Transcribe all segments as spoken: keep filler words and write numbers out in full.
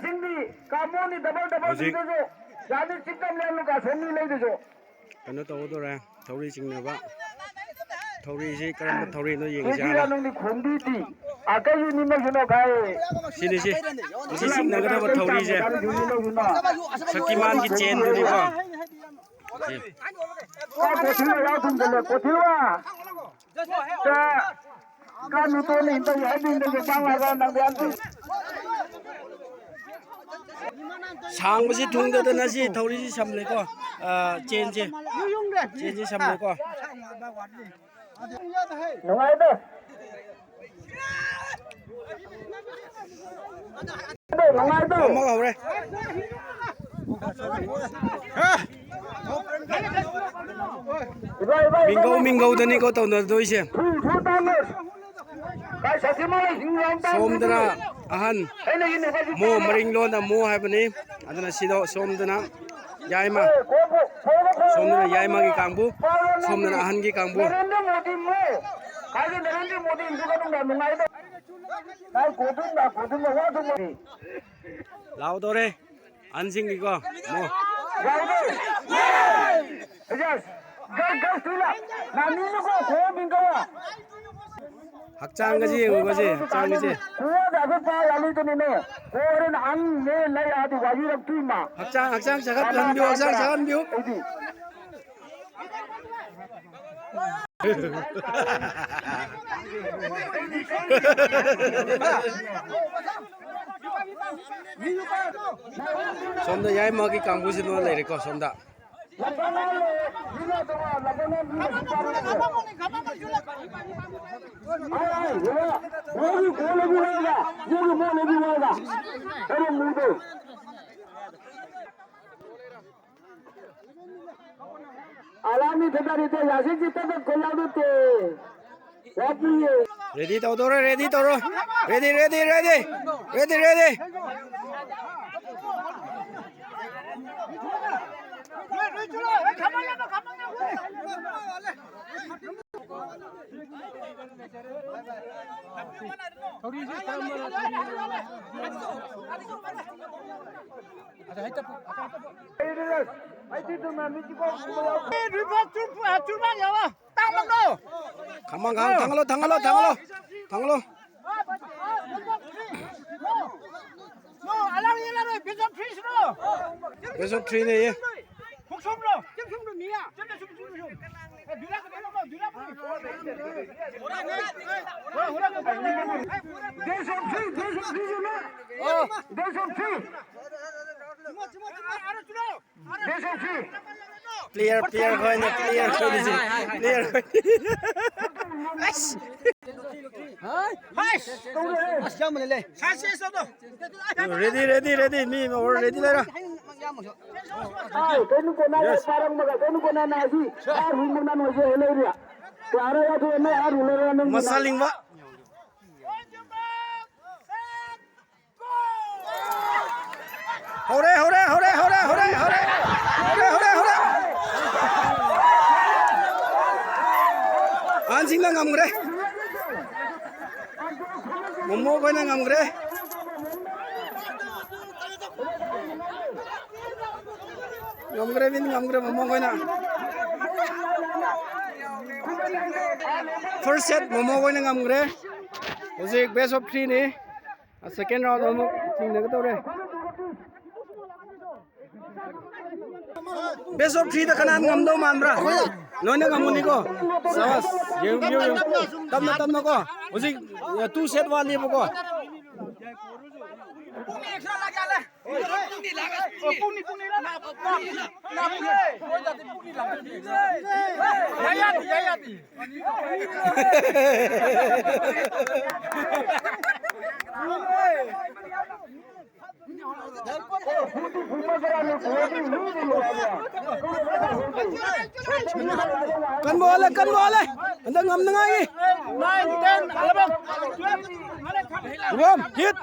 ꯁꯤꯡꯗꯤ ꯀꯥꯃꯣꯅꯤ double double ꯍꯧꯖꯤꯛ ꯁꯤꯡꯗꯁꯨ ꯌꯥꯅꯤ ꯆꯤꯛꯇꯝ ꯂꯦꯟꯂꯨꯀꯥ ꯁꯣꯝꯅꯤ ꯂꯩꯗꯨꯁꯨ꯫ ꯀꯩꯅꯣ ꯇꯧꯒꯗꯧꯔꯦ, ꯊꯧꯔꯤ ꯆꯤꯡꯅꯕ꯫ ꯊꯧꯔꯤꯁꯤ ꯀꯔꯝꯕ ꯊꯧꯔꯤꯅꯣ ꯌꯦꯡꯁꯤ ꯀꯦꯖꯤ ꯍꯥꯟꯅ꯫ ꯀꯌꯥꯅꯣ ꯈꯣꯝꯕꯤꯗꯤ? ꯑꯀꯩ ꯌꯨꯅꯤꯃꯛꯁꯤꯅꯣ ꯈꯥꯏ꯫ ꯁꯤꯅꯤ ꯁꯤ꯫ ꯃꯁꯤ ꯆꯤꯡꯅꯒꯗꯕ ꯊꯧꯔꯤꯁꯦ꯫ ꯌꯨꯅꯤꯃꯛꯁꯤꯅꯣ꯫ ꯁꯛꯇꯤꯃꯥꯟꯒꯤ ꯆꯦꯟꯗꯨꯅꯤꯀꯣ꯫ ꯁꯤ꯫ ꯀꯣꯊꯤꯜ ꯌꯥꯎ ꯊꯨꯝꯖꯤꯜꯂꯦ, ꯀꯣꯊꯤꯜ ꯋꯥ꯫ ꯀ-, ꯀꯥꯅꯨ ꯇꯣꯅꯤ ꯏꯟꯗ ꯌꯥꯏ ꯏꯟꯗ ꯌꯥꯏ ꯄꯥꯡ ꯂꯥꯏ ꯅꯪ ꯌꯥꯟ ꯇꯨ꯫ ꯁꯥꯡꯕꯁꯤ ꯊꯨꯡꯗꯗꯅ ꯁꯤ ꯊꯧꯔꯤꯁꯤ ꯁꯝꯂꯦꯀꯣ꯫ ꯑ, ꯆꯦꯟꯁꯦ꯫ ꯆꯦꯟꯁꯦ ꯁꯝꯂꯦꯀꯣ꯫ ꯅꯨꯡꯉꯥꯏꯗꯣ꯫ ꯅꯨꯡꯉꯥꯏꯗꯣ꯫ ꯑꯃꯒ ꯍꯧꯔꯦ꯫ ꯏꯕꯥ, ꯏꯕꯥ, ꯏꯕꯥ, ꯃꯤꯡꯒꯧ ꯏꯕꯥ꯫ ꯃꯤꯡꯒꯧꯗꯅꯤꯀꯣ ꯇꯧꯅꯗꯣꯏꯁꯦ꯫ ꯊꯨ, ꯊꯨ ꯇꯥꯅ꯫ ꯀꯥꯏ ꯁꯥꯊꯤ ꯃꯥꯂꯦ, ꯍꯤꯡ ꯌꯥꯝ ꯇꯥꯡ ꯁꯣꯝꯗꯅ ꯇꯥꯡ꯫ ꯑꯍꯟ ꯑꯩꯅ ꯌꯦꯡꯉꯤꯕ ꯍꯧꯖꯤꯛ ꯃꯣ ꯇꯥꯅ꯫ ꯃꯔꯤꯡꯂꯣꯟꯗ ꯃꯣ ꯍꯥꯏꯕꯅꯤ꯫ ꯑꯗꯨꯅ ꯁꯤꯗ ꯁꯣꯝꯗꯅ ꯌꯥꯏꯃ꯫ ꯁꯣꯝꯗꯅ ꯌꯥꯏꯃꯒꯤ ꯀꯥꯡꯕꯨ, ꯁꯣꯝꯗꯅ ꯑꯍꯟꯒꯤ ꯀꯥꯡꯕꯨ꯫ ꯅꯔꯦꯟꯗ꯭ꯔ ꯃꯣꯗꯤ ꯃꯣ꯫ ꯍꯥꯏꯗꯤ ꯅꯔꯦꯟꯗ꯭ꯔ ꯃꯣꯗꯤ ꯏꯟꯗꯨꯒ ꯅꯨꯡꯗꯥꯡ ꯅꯨꯡꯉꯥꯏꯗꯣ꯫ ꯅꯥꯏ ꯀꯣꯗꯨꯝꯕ, ꯀꯣꯗꯨꯝꯕ, ꯋꯥꯗꯨꯝꯕ꯫ ꯂꯥꯎꯗꯧꯔꯦ꯫ ꯑꯍꯟꯁꯤꯡꯒꯤꯀꯣ꯫ ꯃꯣ꯫ ꯌꯥꯏꯃ꯫ ꯌꯦꯁ꯫ ꯒꯁ, ꯒꯁ ꯇꯨꯅ꯫ ꯅꯥꯅꯤꯅꯀꯣ, ꯈꯣꯡ ꯃꯤꯡꯒꯧ꯫ ꯍꯛꯆꯥꯡꯒꯁꯦ ꯌꯦꯡꯉꯨꯒꯁꯦ, ꯍꯛꯆꯥꯡꯒꯁꯦ꯫ ꯀꯣꯗ ꯑꯩꯈꯣꯏ ꯄꯥ ꯌꯥꯜꯂꯨꯗꯨꯅꯤꯅꯦ꯫ ꯀꯣꯔꯦꯟ ꯑꯟꯅꯦ ꯂꯩ ꯑꯗꯤ ꯋꯥꯕꯤꯔꯛꯇꯣꯏꯃ꯫ ꯍꯛꯆꯥꯡ, ꯍꯛꯆꯥꯡ ꯁꯥꯒꯠꯍꯟꯕꯤꯌꯨ, ꯍꯛꯆꯥꯡ ꯁꯥꯒꯠꯍꯟꯕꯤꯌꯨ꯫ ꯑꯩꯗꯤ꯫ ꯁꯣꯝꯗ ꯌꯥꯏꯃꯒꯤ ꯀꯥꯡꯕꯨꯁꯤꯅ ꯂꯩꯔꯦꯀꯣ, ꯁꯣꯝꯗ꯫ ꯑꯂꯥꯃꯤ ꯊꯦꯇꯔꯤꯇꯦ ꯌꯥꯁꯤ ꯆꯤꯠꯇꯗ ꯈꯣꯜꯂꯥꯎꯗꯨ ꯇꯦ꯫ ꯋꯥꯄꯨꯌꯦ꯫ ꯔꯦꯗꯤ ꯇꯧꯗꯧꯔꯦ, ꯔꯦꯗꯤ ꯇꯧꯔꯣ꯫ Ready, ready, ready. Ready, ready. ꯈꯃꯥꯡ ꯈꯥꯡ ꯊꯥꯡꯒꯠꯂꯣ, ꯊꯥꯡꯒꯠꯂꯣ, ꯊꯥꯡꯒꯠꯂꯣ, ꯊꯥꯡꯒꯠꯂꯣ꯫ Best of three ꯅꯦꯌꯦ꯫ Best of three, best of three ꯅꯦ꯫ Best of three꯫ Best of three꯫ Player, player ꯈꯣꯏꯅ, player ꯈꯣꯏꯅ ꯁꯤ, player ꯈꯣꯏ꯫ ꯑꯁ! ꯑꯁ! ꯑꯁ, ꯌꯥꯝꯕꯅꯦ ꯂꯩ꯫ Ready, ready, ready꯫ ꯃꯤ ꯑꯃ ready ꯂꯩꯔ꯫ ꯑꯥꯏ, ꯀꯩꯅꯣ ꯀꯣꯟꯅ Yes. ꯐꯥꯔꯝꯃꯒ, ꯀꯩꯅꯣ ꯀꯣꯟꯅ ꯅꯥꯁꯤ꯫ ꯑꯥ, ꯍꯨꯏ ꯃꯅꯥ ꯅꯣꯏꯁꯦ ꯍꯦꯜꯂꯩꯔꯤ꯫ ꯀꯌꯥꯔ ꯌꯥꯗꯣꯏ ꯅꯣꯏ ꯑꯥ ꯔꯨꯂꯔ ꯅꯪ ꯃꯁꯥ ꯂꯤꯡꯕ꯫ ꯍꯧꯔꯦ, ꯍꯧꯔꯦ, ꯍꯧꯔꯦ꯫ ꯑꯍꯟꯁꯤꯡꯅ ꯉꯝꯈ꯭ꯔꯦ꯫ ꯃꯣꯃꯣ ꯈꯣꯏꯅ ꯉꯝꯈ꯭ꯔꯦ꯫ ꯉꯝꯈ꯭ꯔꯦ, ꯃꯤꯅ ꯉꯝꯈ꯭ꯔꯦ, ꯃꯣꯃꯣ ꯈꯣꯏꯅ꯫ First set ꯃꯣꯃꯣ ꯈꯣꯏꯅ ꯉꯝꯈ꯭ꯔꯦ꯫ ꯍꯧꯖꯤꯛ best of three ꯅꯤ꯫ Second round ꯑꯃꯨꯛ ꯆꯤꯡꯅꯒꯗꯧꯔꯦ꯫ Best of three ꯗ ꯀꯅꯥꯅ ꯉꯝꯗꯧ ꯃꯥꯟꯕ꯭ꯔꯥ? ꯂꯣꯏꯅ ꯉꯝꯒꯅꯤꯀꯣ꯫ ꯁꯕꯥꯁ꯫ ꯌꯦꯡꯉꯨ, ꯌꯦꯡꯉꯨ, ꯌꯦꯡꯉꯨ꯫ ꯇꯞꯅ, ꯇꯞꯅꯀꯣ꯫ ꯍꯧꯖꯤꯛ, ꯑ, two set ꯋꯥꯠꯂꯤꯕꯀꯣ꯫ ꯀꯟꯕ ꯋꯥꯠꯂꯦ, ꯀꯟꯕ ꯋꯥꯠꯂꯦ꯫ ꯍꯟꯗꯛ ꯉꯝꯅꯉꯥꯏꯒꯤ꯫ Nine, ten, eleven, twelve꯫ ꯋꯥꯝ, ꯍꯤꯠ꯫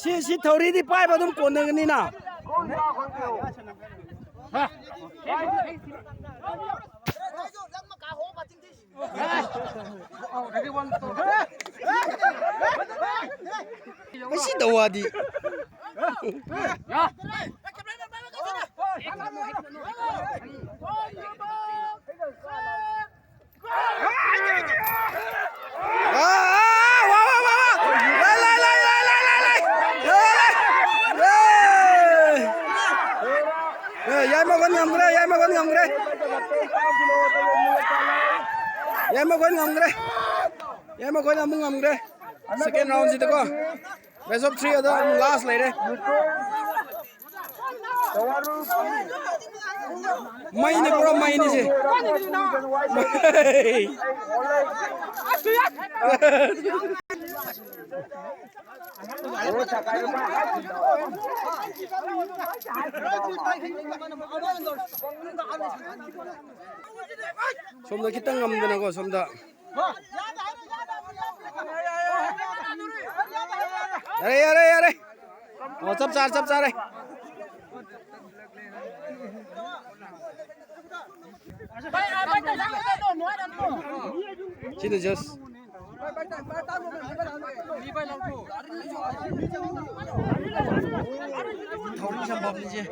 ꯁꯤ, ꯁꯤ ꯊꯧꯔꯤꯗꯤ ꯄꯥꯏꯕ ꯑꯗꯨꯝ ꯀꯣꯟꯅꯒꯅꯤꯅ꯫ ꯃꯁꯤ ꯗꯋꯥꯗꯤ꯫ ꯑꯥ, ꯑꯥ, ꯋꯥ, ꯋꯥ, ꯋꯥ, ꯋꯥ꯫ ꯂꯥꯏ, ꯂꯥꯏ, ꯂꯥꯏ꯫ ꯑꯦ, ꯌꯥꯏꯃꯈꯣꯏ ꯉꯝꯈ꯭ꯔꯦ, ꯌꯥꯏꯃꯈꯣꯏ ꯉꯝꯈ꯭ꯔꯦ꯫ ꯌꯥꯏꯃꯈꯣꯏ ꯉꯝꯈ꯭ꯔꯦ꯫ ꯌꯥꯏꯃꯈꯣꯏꯅ ꯑꯃꯨꯛ ꯉꯝꯈ꯭ꯔꯦ꯫ Second round ꯁꯤꯗꯀꯣ꯫ Best of three ꯑꯗ ꯑꯃꯨꯛ last ꯂꯩꯔꯦ꯫ ꯃꯩꯅꯤ, ꯄꯨꯔꯥ ꯃꯩꯅꯤ ꯁꯤ꯫ ꯁꯣꯝꯗ ꯈꯤꯇꯪ ꯉꯝꯗꯅꯀꯣ, ꯁꯣꯝꯗ꯫ ꯌꯥꯔꯦ, ꯌꯥꯔꯦ, ꯌꯥꯔꯦ꯫ ꯑꯣ, ꯆꯞ ꯆꯥꯔꯦ, ꯆꯞ ꯆꯥꯔꯦ꯫ ꯁꯤꯅ just꯫ ꯊꯧꯔꯤ ꯁꯝꯐꯝꯅꯤꯁꯦ꯫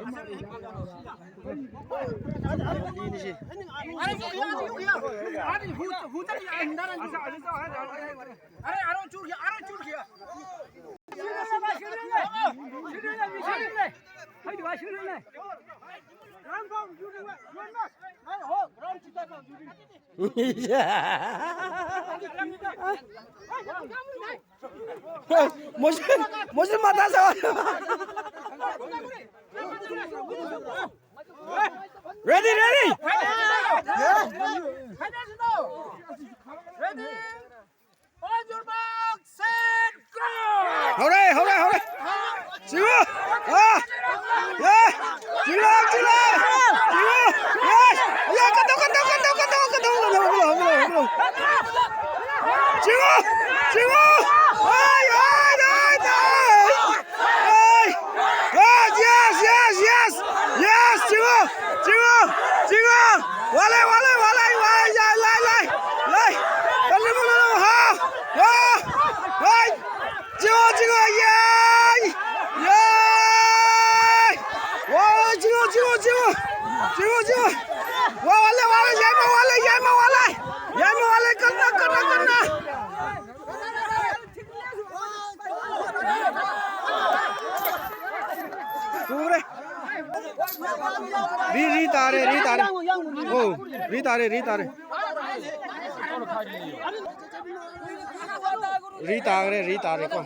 मुझे, मुझे मत हंसाओ। Ready, ready. Ready. On your mark, set, go. ꯍꯧꯔꯦ, ꯍꯧꯔꯦ, ꯍꯧꯔꯦ꯫ ꯆꯤꯡꯉꯨ! ꯑꯥ! ꯑꯥ! ꯆꯤꯡꯉꯨ, ꯆꯤꯡꯉꯨ! ꯆꯤꯡꯉꯨ! Yes! ꯌꯥ, ꯀꯟꯊꯧ, ꯀꯟꯊꯧ, ꯀꯟꯊꯧ, ꯀꯟꯊꯧ, ꯀꯟꯊꯧ, ꯀꯟꯊꯧ, ꯀꯟꯊꯧ, ꯀꯟꯊꯧ, ꯀꯟꯊꯧ, ꯀꯟꯊꯧ! ꯆꯤꯡꯉꯨ! ꯆꯤꯡꯉꯨ! ꯑꯥꯏ, ꯑꯥꯏ, ꯑꯥꯏ, ꯑꯥꯏ! ꯑꯥꯏ! Yes, yes, yes, yes! Yes! ꯆꯤꯡꯉꯨ! ꯆꯤꯡꯉꯨ! ꯆꯤꯡꯉꯨ! ꯋꯥꯠꯂꯦ, ꯋꯥꯠꯂꯦ, ꯋꯥꯠꯂꯦ! ꯂꯥꯏ, ꯂꯥꯏ, ꯂꯥꯏ! ꯂꯥꯏ! ꯀꯟꯅ ꯃꯨꯟꯅ ꯇꯥꯔꯦ, ꯔꯤ ꯇꯥꯔꯦ꯫ ꯔꯤ ꯇꯥꯈ꯭ꯔꯦ, ꯔꯤ ꯇꯥꯔꯦꯀꯣ꯫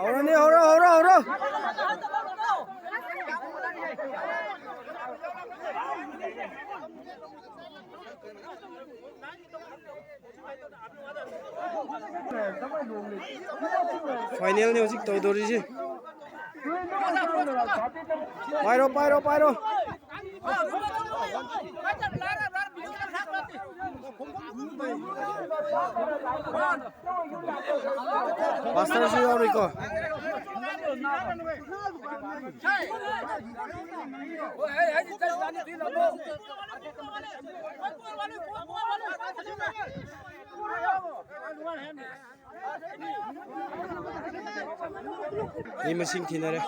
ꯍꯧꯔꯅꯤ, ꯍꯧꯔꯣ, ꯍꯧꯔꯣ, ꯍꯧꯔꯣ꯫ ꯐꯥꯏꯅꯦꯜꯅꯤ ꯍꯧꯖꯤꯛ ꯇꯧꯗꯧꯔꯤꯁꯤ꯫ ꯄꯥꯏꯔꯣ, ꯄꯥꯏꯔꯣ, ꯄꯥꯏꯔꯣ꯫ ꯃꯥꯁꯇꯔꯁꯨ ꯌꯥꯎꯔꯤꯀꯣ꯫ ꯃꯤ ꯃꯁꯤꯡ ꯊꯤꯅꯔꯦ꯫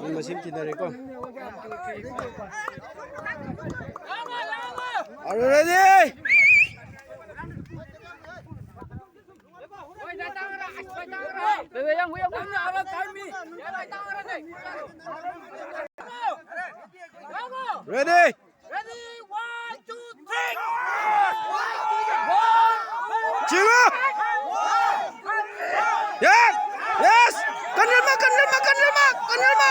ꯃꯤ ꯃꯁꯤꯡ ꯊꯤꯅꯔꯦꯀꯣ꯫ Are you ready? Ready? Ready, one, two, three. Chiva! Yes! Yes! Kanrima, kanrima, kanrima, kanrima!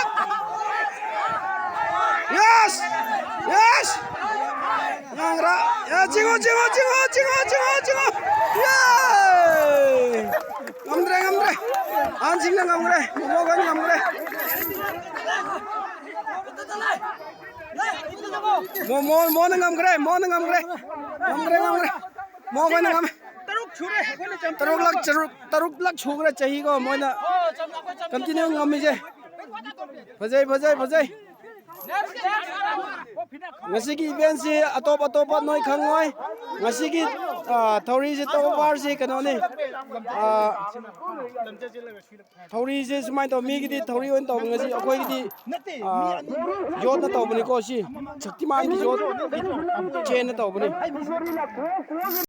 Yes! Yes! Ngangra. Ya, chingo, chingo, chingo, chingo, chingo, chingo. Yay! Ngamre, ngamre. Anjing na ngamre. Momo kan ngamre. Mo, mo, mo na ngamre, mo na ngamre. Ngamre, ngamre. Mo kan ngam. Taruk lak, taruk, taruk lak sugra chahi ko, mo na. Continue ngam mi je. Fajai, fajai, fajai. Ngasigi event si atop atop noi khangoi. Ngasigi, ah, thauri si topar si kanoni. Ah, ꯊꯧꯔꯤꯁꯦ ꯁꯨꯃꯥꯏꯅ ꯇꯧ, ꯃꯤꯒꯤꯗꯤ ꯊꯧꯔꯤ ꯑꯣꯏꯅ ꯇꯧꯕ, ꯉꯁꯤ ꯑꯩꯈꯣꯏꯒꯤꯗꯤ, ꯑꯥ, ꯌꯣꯠꯅ ꯇꯧꯕꯅꯤꯀꯣ꯫ ꯁꯤ ꯁꯛꯇꯤꯃꯥꯟꯒꯤ ꯌꯣꯠ ꯆꯦꯟꯅ ꯇꯧꯕꯅꯤ꯫